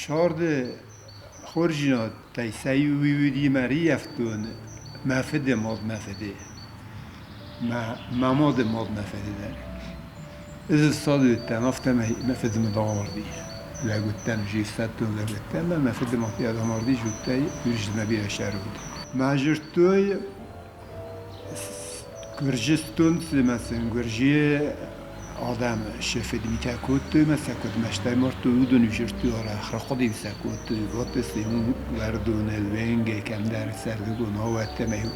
Сӕрды хорздзинӕдтӕй сӕ иу уыди мӕ риййӕфтон мӕ фыды мад мӕ фыды, мӕ мады мад мӕ фыды дӕр. Ӕз ссады уыдтӕн, афтӕмӕй мӕ фыды мад амарди. Лӕг уыдтӕн, уже ссадтон лӕг уыдтӕн, мӕ фыды мад йӕ амарди, зыдтай, мӕ бирӕ сӕр уыд. Мӕ зыдтой Гуырджыстон ӕмӕ сын гуырджыйы адӕм се фыдмитӕ кодтой ӕмӕ сӕ куыд мӕстӕй мардтой, уыдон узырдтой арӕх, рахъуыды-иу сӕ кодтой, бадтысты-иу уӕрдоныл, уӕнгӕй кӕмдӕр сӕрдыгон аууӕттӕ ӕмӕ-иу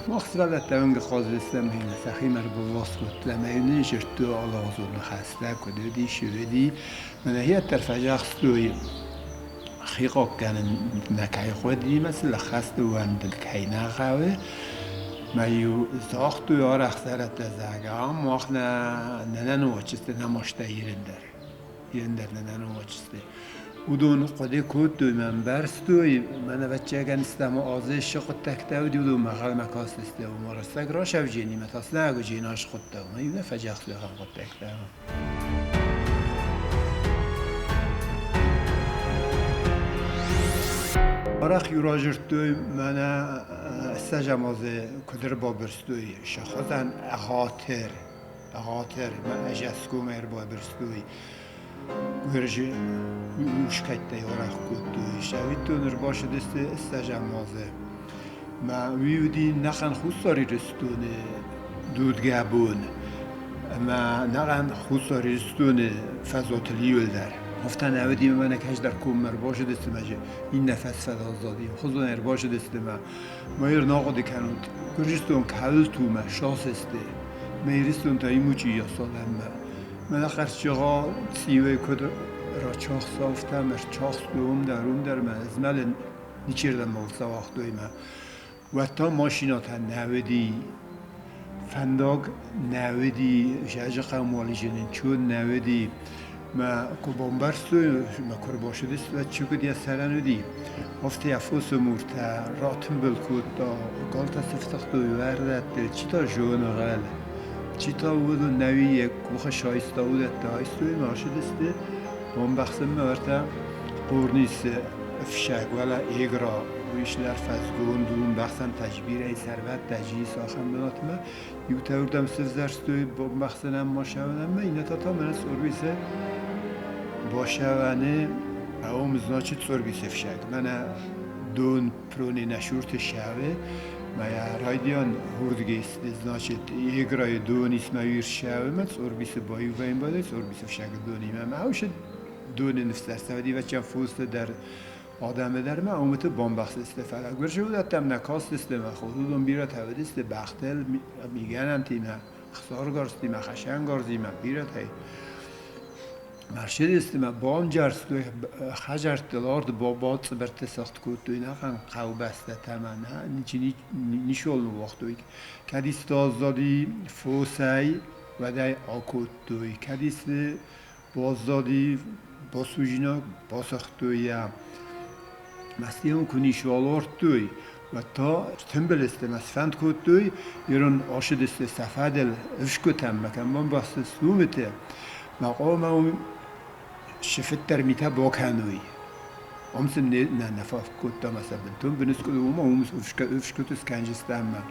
мах сывӕллӕттӕ уынг хъазыдыстӕм ӕмӕ сӕхимӕ ӕрбаввахс кодтой ӕмӕ-иу нын зырдтой алыгъуызон ныхӕстӕ, куыд уыди, цы уыди. Мӕнӕ хиӕддӕр фӕдзӕхстой хихъахъхъӕнын нӕ кӕй хъуыди ӕмӕ сыл ӕххӕст ӕууӕндын кӕй нӕ хъӕуы. Мӕ-иу загътой арӕх зӕрӕдтӕ, зӕгъгӕ, ам мах нӕ нӕ нуачысты, нӕ мастӕ ирын дӕр. Ирын дӕр нӕ нӕ нуачысты. Уыдон хъуыды кодтой, мӕ ӕмбӕрстой, мӕн ӕвӕццӕгӕн стӕм азы цы хъуыддӕгтӕ уыди, уыдон мӕхъӕлмӕ кастысты, уымӕ рӕстӕг расӕвдженимӕ та снӕгуджы аскъуыдта, уымӕ-иу нӕ фӕджахтой ахӕм хъуыддӕгтӕ. Арӕх-иу радзырдтой, мӕнӕ ссӕдзӕм азы куыд ӕрбабырстой сӕхуызӕн ӕгъатыр, ӕгъатыр ӕзӕсгом ӕрбабырстой. Гуырджы ускӕттӕй арӕх кодтой. Цӕвиттон ӕрбацыдысты ссӕдзӕм азы. Мӕ уый уыди нӕхъӕн Хуссар Ирыстоны дудгӕ бон ӕмӕ нӕхъӕн Хуссар Ирыстоны фӕзуатыл иуылдӕр. Афтӕ нӕ уыди, ӕмӕ нӕ кӕстӕр коммӕ ӕрбацыдысты ӕмӕ иннӕ фӕсфӕд аззади. Хуызон ӕрбацыдысты ӕмӕ ма йыр нахъуыды кӕнут, Гуырдзыстон кӕуылты у мӕ сасысты, мӕ Ирыстон та имучъийӕ салӕммӕ. Мӕнӕ хъӕрццыгъа цъиуӕй куыд рачахса, афтӕ мӕ рчахстой уым дӕр, уым дӕр мӕ змӕлын ничердӕм ауагътой мӕ. Уӕд та машинӕтӕ нӕ уыди, фӕндаг нӕ уыди, зӕджы хъӕумуалыджы чон нӕ уыди. Мӕ куы бамбӕрстой, мӕ куы ӕрбацыдысты, уӕд чи куыд йӕ сӕрӕн уыди, афтӕ йӕ фосы муртӕ ратымбыл кодта, галтӕ сыфтыгътой уӕрдӕтты, чи та зоныгъӕл, чи та уыдон нӕуи йӕ къухы сайста, уыдӕттӕ айстой ӕмӕ ацыдысты бамбӕхсынмӕ уӕртӕ Хъорнисы ӕфсӕг, уӕлӕ Егра, уый исдӕр фӕзгонд у, ӕмбӕхсӕн тӕжбирӕй сӕрвӕттӕ зис ахӕм бынатмӕ. Иутӕ уырдӕм сывзӕрстой бомбӕхсӕнӕн машӕвӕнӕнмӕ, иннӕтӕ та мӕнӕ Цъорбисы башӕвӕны ӕом значит Цъорбисы ӕфсӕг. Мӕнӕ дон прони нӕ шӕвы, мӕ райдиан хурдгес, значит, Еграйы дон исмӕ шӕвы, мӕ Цъорбисы баиу вӕййын Цъорбисы ӕфсӕгы донимӕ. Мӕ аушыд доны ныфсӕрсӕвӕдивӕччӕн фосты дӕр адӕмы дӕр ма уымыты бамбӕхстысты, фӕлӕ гуырджы уыдӕттӕм нӕ кастысты ӕмӕ уыдон бирӕтӕ уыдысты бӕхтыл, мигӕнӕнтимӕ, хсаргарзтимӕ, хӕсӕнгарзимӕ бирӕтӕй. Маршрутты ма бамджӕрстой хӕдзӕрттыл ард бацъыбырты сыгъд кодтой нӕхъӕн хъӕубӕстӕтӕ ӕмӕ ничиуал ныууагътой. Кӕд исты аззади фосӕй, уӕд ӕй акодтой. Кӕд исты баззади басудзинаг, басыгътой йӕ. Мӕстыйӕн куы ничиуал ардтой, уӕд та стымбыл сты ӕмӕ сфӕнд кодтой, ирон ацыдысты сӕ фӕдыл ӕфсгуытӕм ӕмӕ кӕм бамбӕхстысты, уымыты. Мӕ хъуамӕ уым цы фыддӕр митӕ бакӕной. Уым сын нӕ нӕ фӕф кодта ӕмӕ сӕ бынтон быныскъуыд уымӕ уым ӕфсгуыты скӕнджысты ӕмӕ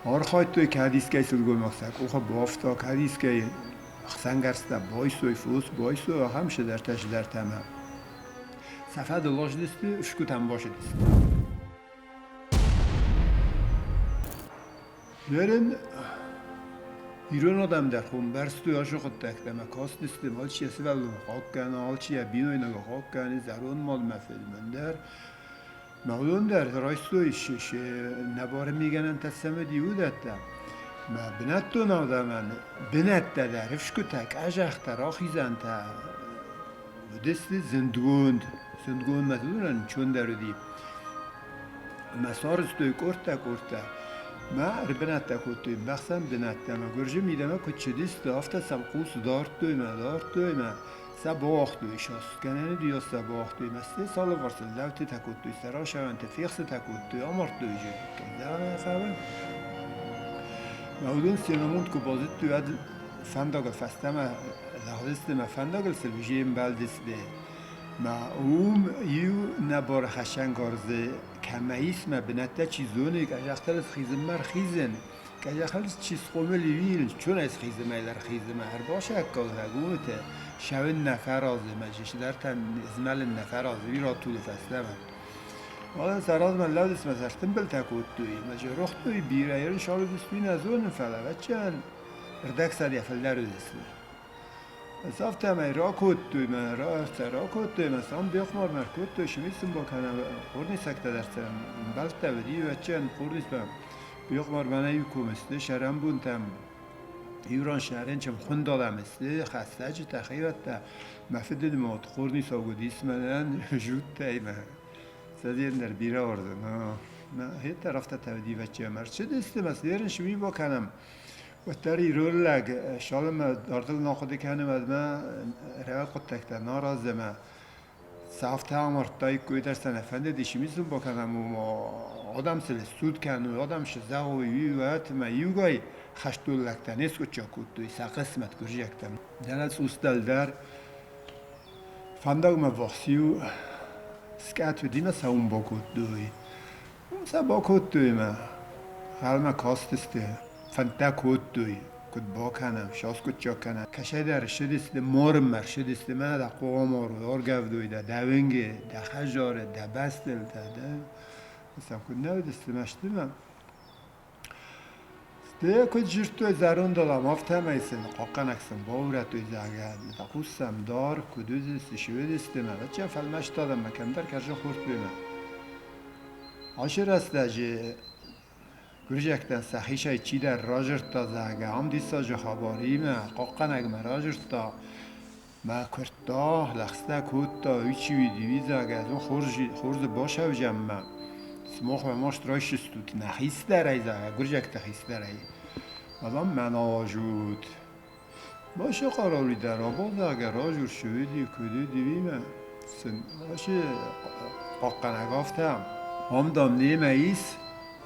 архайдтой, кӕд искӕй сылгоймаг сӕ къухы бафта, кӕд искӕй ӕхсӕнгӕрзтӕ байсой, фос байсой, ахӕм цыдӕртӕ ӕмӕ сӕ фӕдыл ласдысты, ӕфсгуытӕм бацыдысты. Ныр ирон адӕм дӕр хомбӕрцтой ацы хъуыддӕгтӕ ӕмӕ кастысты, алчи йӕ сывӕллон хъахъхъӕны, алчи йӕ бинойнаг хъахъхъӕны, зӕронд мадмӕ фӕлмӕн дӕр. Мӕ уыдон дӕр райстой се нӕбары мигӕнӕнтӕ сӕм уыди, уыдӕттӕ. Мӕ бынӕттон адӕмӕн бынӕттӕ дӕр, ӕфсгуытӕ, къӕзӕхтӕ, рахизӕнтӕ уыдысты зындгонд. Зындгонд мӕ уыдонӕн чондӕр уыди. Мӕ сарӕзтой къордтӕ-къордтӕ. Мӕ ӕрбынӕттӕ кодтой бӕхсӕн бынӕттӕ ӕмӕ гуырджы мидӕмӕ куыд цыдысты, афтӕ сӕм хъус дардтой мӕ дардтой мӕ сӕ бауагътой сасгӕнӕны дыйас сӕ бауагътой мӕ сӕ цалыварсыл лӕудтытӕ кодтой, сӕ рашӕвӕнтӕ фехсытӕ кодтой, амардтой же. Кӕй Мӕ уыдон се намонд куы базыдтой, уӕд фӕндагыл фӕстӕмӕ лӕгъдысты мӕ фӕндагыл сыл уже ӕмбӕлдысты. Ма уым иу нӕбары хӕсӕнгарзы кӕмӕ ис мӕ бынӕттӕ чи зоны, къӕзӕхтыл схизынмӕ ӕрхизын, къӕзӕхыл чи схъомыл и, чонӕй схизынмӕ ӕрхизынмӕ ӕрбасӕккалгӕ гомытӕ шӕуын нӕ фӕразы, мӕ чидӕртӕ змӕлын нӕ фӕразы, уый ратулы фӕстӕмӕ. Уалӕн сӕ размӕ лӕудыс мӕ сӕ кодтой, мӕ рохтой бирӕ ерын шалыдысты нӕ зонын, фӕлӕ ӕвӕццӕгӕн ӕрдӕгсӕр йӕ фылдӕр уыдысты. Афтӕмӕй ракодтой мӕ, ракодтой мӕ, сам бехъмармӕ ркодтой, шмисын бакӕнӕм, хъорнисӕгтӕ дӕр сӕ ӕмбӕлттӕ уыди, ӕвӕццӕгӕн хъорнисмӕ бехъмар мӕнӕ иу комы сты, сӕрӕнбонтӕм иу ран сӕрӕнчын хуындалӕм сты, хӕстӕджытӕ, хиуӕттӕ. Мӕ фыды нымад хъорнисаг уыдис мӕнӕн зудтӕй мӕ. Сӕден дӕр бирӕ уарзын. Мӕ хеттӕр афтӕ уыди, ӕвӕццӕгӕн. Ӕрцыдысты мӕ, цы шми бакӕнӕм. Уӕддӕр ирон лӕг цалынмӕ дардыл нӕ хъуыды кӕны, уӕдмӕ рӕуӕг хъуыддӕгтӕ нӕ аразы ӕмӕ сӕ афтӕ амардтаиккой дӕр сӕ нӕ фӕндыдис мисын бакӕнӕм, ома адӕм сыл суд кӕной, адӕм сзӕгъой, уый уӕд ӕмӕ иугай хӕстон лӕгтӕ не скъуыддзаг кодтой сӕ хъысмӕт гуырдзиӕгтӕн. Дӕлӕ цъус дӕлдӕр фӕндагмӕ ввахс-иу скъӕт уыди мӕ сӕ уым бакодтой. Уым сӕ бакодтой ӕмӕ хъӕрмӕ кастысты, фӕндтӕ кодтой, куыд бакӕнӕм, саскъуыддзаг кӕнӕм. Кӕсӕйдӕр ссыдысты, марынмӕ ссыдысты мӕ дӕ хъуамӕ аргӕвдой дӕ дӕвынги, дӕ хӕдзары, дӕ бӕстыл, дӕ дӕ. Сӕм куыд нӕ уыдысты мӕсты мӕ. Стӕй куыд зыдтой зӕронд адӕм, афтӕмӕй сын хъахъхъӕнӕг сын баурӕдтой, зӕгъгӕ, хъус сӕм дар, куыд уыдысты, цы уыдысты мӕ, ӕвӕццӕгӕн фӕлмӕст адӕммӕ кӕмдӕр кӕрзын хордтой мӕ. Ацы рӕстӕджы гуырдзиӕгтӕн сӕхицӕй чидӕр радзырдта, зӕгъгӕ, ам диссаджы хабар имӕ, хъахъхъӕнӕгмӕ радзырдта, мӕ куырдта, лӕгъстӕ кодта, уый чи уыди, уый, зӕгъгӕ, хорз, хорз дзы басӕвзӕм-мӕ. Сымах мӕ маст райсдзыстут нӕ хистӕрӕй, зӕгъгӕ, гуырдзиӕгты хистӕрӕй. Мадам мӕ науазут. Машы къараули дӕр абон, зӕгъгӕ, разур цы уыди, куыд уыди, уимӕ сын ацы хъахъхъӕнӕг афтӕ. Ам, дам, немӕ ис,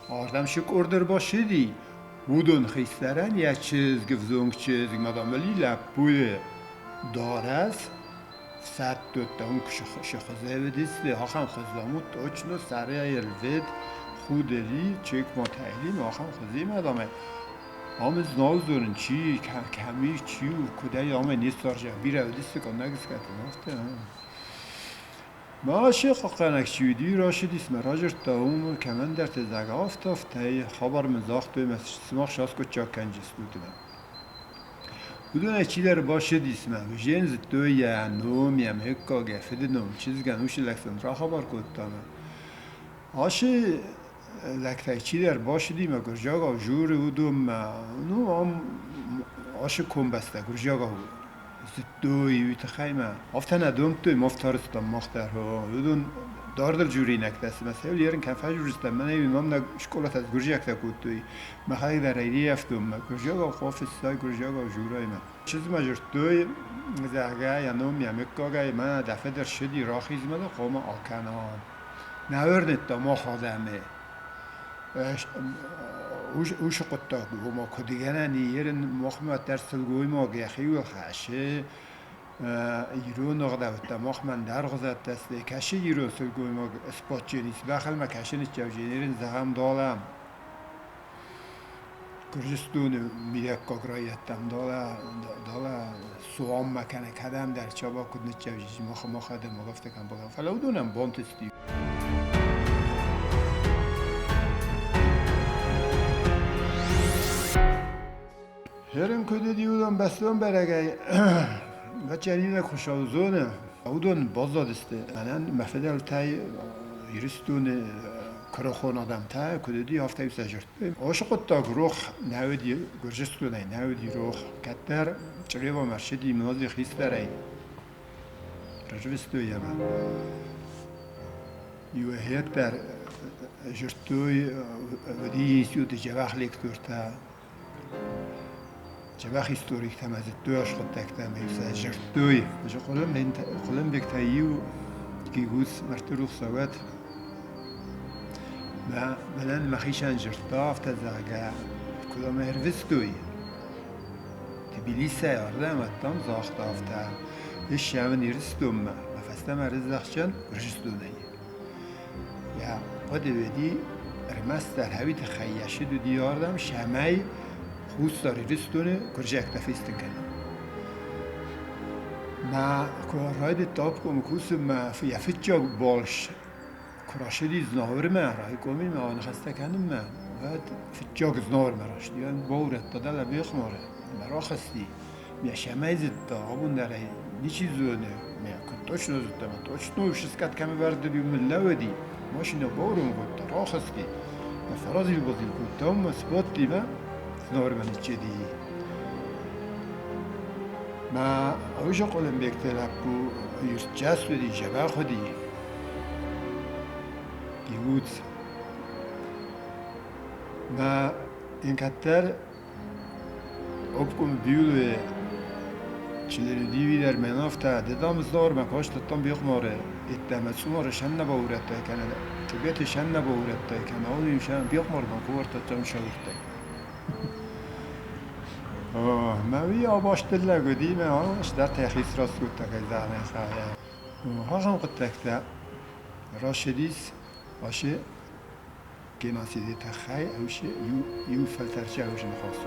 ардӕм цы къорд ӕрбацыди, уыдон хистӕрӕн йӕ чызг, ӕвзонг чызг, мадам Ли лӕппуйы дарӕс фсӕддоттӕ уым сыхуызӕй уыдысты, ахӕм хуыз, дам, точно сӕрӕй ӕлвӕд худели, чек ма тайли, ахӕм хуызимӕ, дам, Ам ӕз нал зонын, чи, кӕм ис, чи у, куыдӕй ам не ссарза. Бирӕ уыдысты къаннӕг скӕтын, афтӕ. Машы хъахъхъӕнӕг чи уыди, ращыдис мӕ радзырдта, уым кӕмӕндӕрты зӕгъ афтӕ, афтӕ хабар мын загътой мӕ сымах саскъуыддзаг кӕнджыстут. Уыдонӕй чидӕр бащыдис мӕ, зен зыдтой йӕ ном, йӕ мыггаг, йӕ фыды ном, чызгӕн уыцы лӕг сын рахабар кодта мӕ. Ацы лӕгтӕй чидӕр бацыди мӕ гуырдзиагау журы уыдонмӕ, ну, ам ацы комбӕстӕ гуырдзиагау зыдтой, уый тыххӕй мӕ афтӕ нӕ домдтой, мах тарстам мах дӕр. Уыдон дардыл журинӕгтӕ цымӕ сӕ ерын кӕм фӕжурыстам, мӕнӕ иу ном нӕ скъолатӕ гуырдзиӕгтӕ кодтой, мӕхӕдӕг дӕр ӕрӕййӕфтон мӕ гуырдзиагау фыссай, гуырдзиагау журай мӕ. Чызгмӕ дзырдтой, зӕгъгӕ, йӕ ном, йӕ мыггагӕй мӕ дӕ фыд ӕрцыди, рахизмӕ дӕ хъуамӕ акӕна. Нӕ уырныдта мах адӕмы уыцы хъуыддаг, ома куыд гӕнӕн и ерын махмӕ дӕр сылгоймаг йӕхиуыл хӕсы ирон ӕгъдӕуттӕ махмӕ ӕндӕргъуызӕттӕ сты. Кӕсы ирон сылгоймаг сбадджын ис, бӕхылмӕ кӕсы ныццӕуджын, ерын зӕгъӕм далӕ Гуырдзыстоны мидӕггаг райӕттӕм далӕ, далӕ Суанмӕ кӕнӕ кӕдӕмдӕр Чаба куыд ныццӕвджи, мах мах адӕмаг афтӕ кӕм бакӕн. Фӕлӕ уыдонӕн бантысти. Херын куыд уыди, уыдон бӕстон бӕрӕгӕй Вачаринаг Хуыцау зоны. Уыдон баззадысты. Мӕнӕн мӕ фыдӕлтӕй Ирыстоны куырыхон адӕмтӕ куыд уыди, афтӕ сӕ зыдтой. Уыцы хъуыддаг рох нӕ уыди Гуырдзыстонӕй, нӕ уыди рох. Кӕддӕр Чъребамӕ ссыди Мнози хистӕрӕй. Рарвыстой ӕмӕ иу хеттӕр зыдтой, уыди институты дзӕбӕх лектортӕ, дзӕбӕх историктӕ ӕмӕ зыдтой ас хъуыддӕгтӕ ӕмӕ сӕ зыдтой. Хъуылымбегтӕй иу Гигуц мӕрдты рухс цӕуӕд. Мӕнӕн мӕхицӕн дзырдта афтӕ, зӕгъгӕ, куыд ӕм ӕрвыстой Тбилисӕй ардӕм, ӕддӕм загъта афтӕ, ис ӕмын Ирыстонмӕ, мӕ фӕстӕ. Фӕстӕмӕ рыздӕхчӕн Гуырдзыстонӕй. Йӕ хъуыды уыди, ӕрмӕстдӕр хӕуи тыххӕй йӕ сыд уыди ардӕм, цӕмӕй Хуссар Ирыстоны гуырдзиӕгтӕ фестын кӕна. Мӕ куы райдыдта обкомы кусынмӕ, йӕ фыццаг балц куы рацыди Знауырмӕ, райкомимӕ аныхӕстӕ кӕнынмӕ, уӕд фыццаг Знауырмӕ рацыди, баурӕдта дӕлӕ Бехъмары, ӕмӕ рахызти. Мӕ цӕмӕй зыдта, абон дӕр ӕй ничи зоны. Мӕ куыд точно зыдта, мӕ точно сыскъӕд кӕм ӕвӕрд уыди, уым ныллӕууыди. Машинӕ бауром кодта, рахызти. Мӕ фӕразил-базил кодта, ӕмӕ сбадти мӕ Знауырмӕ ныччеди. Мӕ ӕвзаг Хъуылымбегты лӕппу ирдджаст уыди, дзӕбӕх уыди. Иуц. Мӕ ин кӕддӕр обком бюле члены дӕр афтӕ ды дам здор мӕ кастыдтам Бехъмары иттӕмӕ цъумары сӕм нӕ баурӕдтай кӕнӕ Тыбеты сӕм нӕ баурӕдтай кӕнӕ уым сӕм Бехъмармӕ кувӕрдтӕм сӕвӕрдтай. Мӕ уый абасты лӕг уыди, мӕ стӕртӕ хицраст кодта кӕй зӕгъын ӕй Ахӕм хъуыддӕгтӕ рацыдис ацы геноциды тыххӕй иу фӕлтӕрчы ныхас.